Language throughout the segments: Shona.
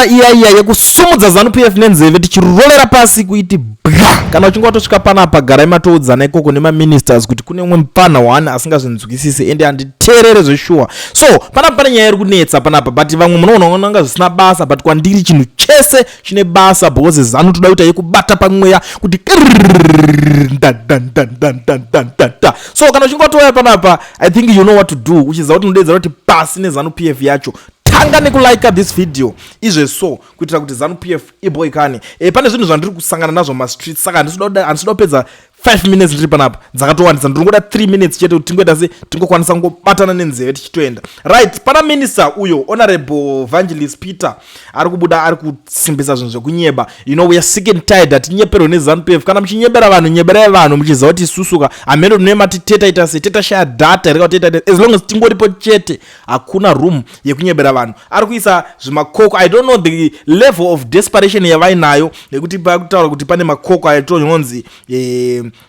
Nguva iya iya yekusumudza ZANU PF nenzeve tichirovera pasi kuiti bwa. Kana uchinge watosvika panapa, garai matoudzana ikoko nemaministers kuti kune umwe mupfanha one asingazvinzwisisi ende handiteerere zveshuwa. So panapa pane nyaya iri kunetsa panapa, but vamwe munoona unanga zvisina basa, but kwandiri chinhu chese chine basa because ZANU toda kuita yekubata pamweya kuti da. So kana uchinge watouya panapa, I think you know what to do. Uchiziva kuti unodeedzera kuti pasi neZANU PF yacho, tanga nekulika this video izve so kuitira kuti ZANU PF iboikane. Pane zvinhu zvandiri kusangana nazvo mumastreets, saka handisida kupedza 5 minutes ndiri panapa, dzakatowandisa. Ndiri ngoda 3 minutes chete kuti tingoita se tingokwanisa kungobatana nenzeve tichitoenda. Right, pana minister uyo, Honorable Evangelist Peter, ari kubuda ari kusimbisa zvinhu zvekunyeba. We are sick and tired, hatinyeperwe neZANU PF. Kana muchinyebera vanhu, nyeberai vanhu muchiziva kuti isusuka hameno tinemati tetaita se tetashaya data rekautetaita. As long as tingoripo chete, hakuna room yekunyebera vanhu. Ari kuisa zvimakoko. I don't know the level of desperation yavainayo nekuti pakutaura kuti pane makoko aitononzi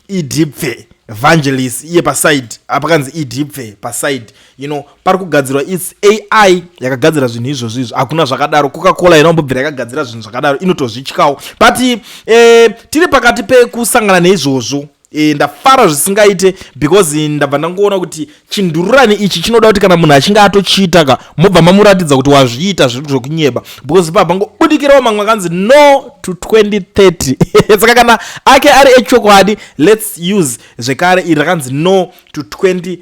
ED pfee Evangelist, iye paside apakanzi ED pfee paside. Pari kugadzirwa, it's AI yakagadzira zvinhu izvozvo izvo. Hakuna zvakadaro. Coca-Cola inombobvira yakagadzira zvinhu zvakadaro, inotozvityawo. But tiri pakati pekusangana neizvozvo. Ndafara zvisingaite because ndabva ndangoona kuti chindururani ichi chinoda kuti kana munhu achinge atochiita ka, mobva mamuratidza kuti wazviita zviri zvokunyeba, because pabva ngobudikirawo mamwe akanzi "No to 2030". Saka kana ake ari echokwadi, let's use zvekare iri rakanzi "No to 2030".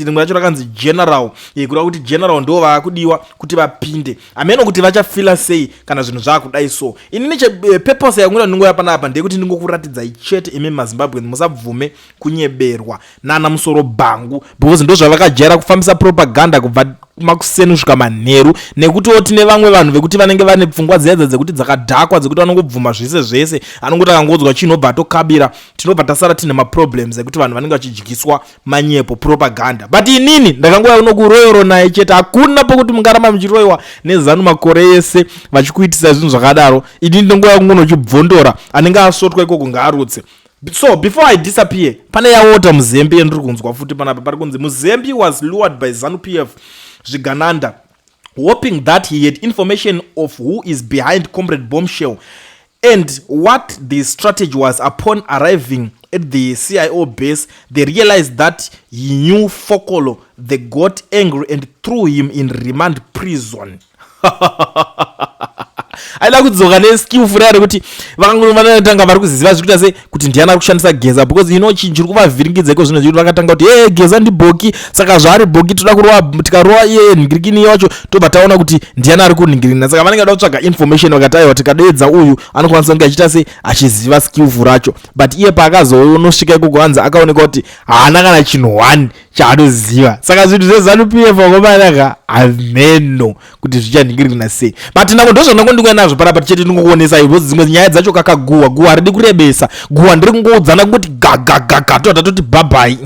Rimwe racho rakanzi "General", kureva kuti general ndo vaakudiwa kuti vapinde. Hameno kuti vachafila sei kana zvinhu zvaakudai. So inini purpose yangu ndingoya panapa ndeyekuti ndingokuratidzai chete imi maZimbabwe, musabvume kunyeberwa nana musoro bhangu, because ndo zvavakajaira kufambisa propaganda kubva makuseni kusvika manheru, nekutiwo tine vamwe vanhu vekuti vanenge vane pfungwa dziya dzekuti dzakadhakwa, dzekuti vanongobvuma zvese zvese. Anongoti akangodzwa chinobva atokabira. Tinobva tasara tine maproblems ekuti vanhu vanenge vachidyiswa manyepo, propaganda. But inini ndakangouya kuno kuroyoro naye chete. Hakuna pokuti mungaramba muchiroyiwa neZANU makore ese vachikuitisai zvinhu zvakadaro. Inini ndongouya kungonochibvondora. Anenge asotwa ikoko ngaarutse. So before I disappear, pane yaWalter Muzembi yandiri kunzwa futi panapa. Pari kunzi Muzembi was lured by ZANU PF zvigananda, hoping that he had information of who is behind Comrade Bombshell and what the strategy was. Upon arriving at the CIO base, they realized that he knew Fokolo. They got angry and threw him in remand prison. Aida kudzoka neskillful yari kuti vakangovatanga vari kuziva zviri kuita sei, kuti ndiani ari kushandisa Geza, because chinhu chiri kuvavhiringidza iko zvino zviri vakatanga kuti, "E, Geza ndibhoki, saka zvaari bhoki toda kurova. Tikarova iye nhingirikini wacho, tobva taona kuti ndiani ari kunhingirina." Saka vanenge vada kutsvaga information. Vakati, "Aiwa, tikadeedza uyu anokwanisa kunge achiita sei, achiziva skillful racho." But iye paakazonosvika ikoko, hanzi akaoneka kuti haana kana chinhu one chaanoziva. Saka zvinhu zveZANU PF, vakomanaka, hameno kuti zvichanhingirikina sei. But nako ndozvandango ndikuya nazvo panapa tichete, ndingokuonesai, because dzimwe nyaya dzacho kakaguhwa guhwa haridi kurebesa. Guhwa ndiri kungoudzana kungoti gagagaga, tobva tatoti bhabhai.